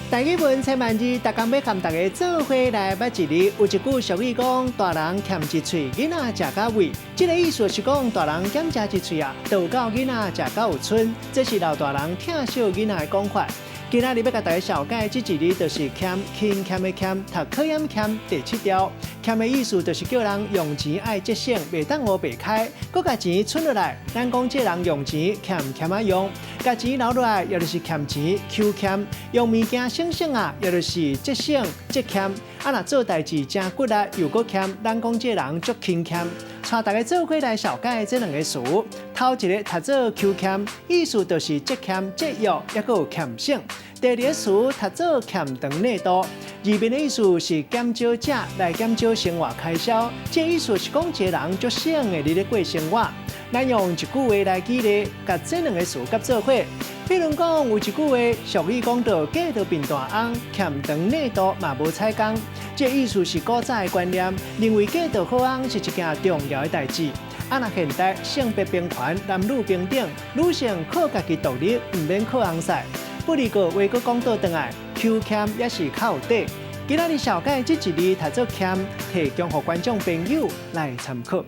台語文千萬字，逐工欲佮大家做伙來捌一字。有一句俗語講：大人儉一喙，囡仔食到尾。這個意思是講，大人儉食一喙啊，就有夠囡仔食到有賰。這是老大人疼惜囡仔的講法。今仔日欲共大家紹介這一字，就是儉，勤儉的儉，讀考驗儉第七調。儉的意思就是叫人用錢愛節省，袂當烏白開，閣共錢存落來。咱講這人用錢儉儉仔用，共錢留落來，也就是儉錢、摳儉，用物件省省啊，也就是節省、節儉。啊，若做代誌誠骨力又閣儉，咱講這人足勤儉。帶大家做伙來紹介這兩個詞，頭一个讀做摳儉，意思就是節儉、節約，抑閣有儉省。第二个詞讀做儉長內度，字面的意思是減少食來減少生活開銷，這意思是講一個人足省的佇咧過生活。咱用一句話來舉例，共這兩个詞佮做伙。比如講，有一句話俗語講著嫁著變大翁，儉長內度嘛無彩工。這意思是古早的觀念，認為嫁著好翁是一件重要的代誌。啊，若現代性別平權，男女平等，女性靠家己獨立，毋免靠翁婿。不過話閣講倒轉來，摳儉也是較有底。今仔日紹介這一字讀做儉，提供予觀眾朋友來參考。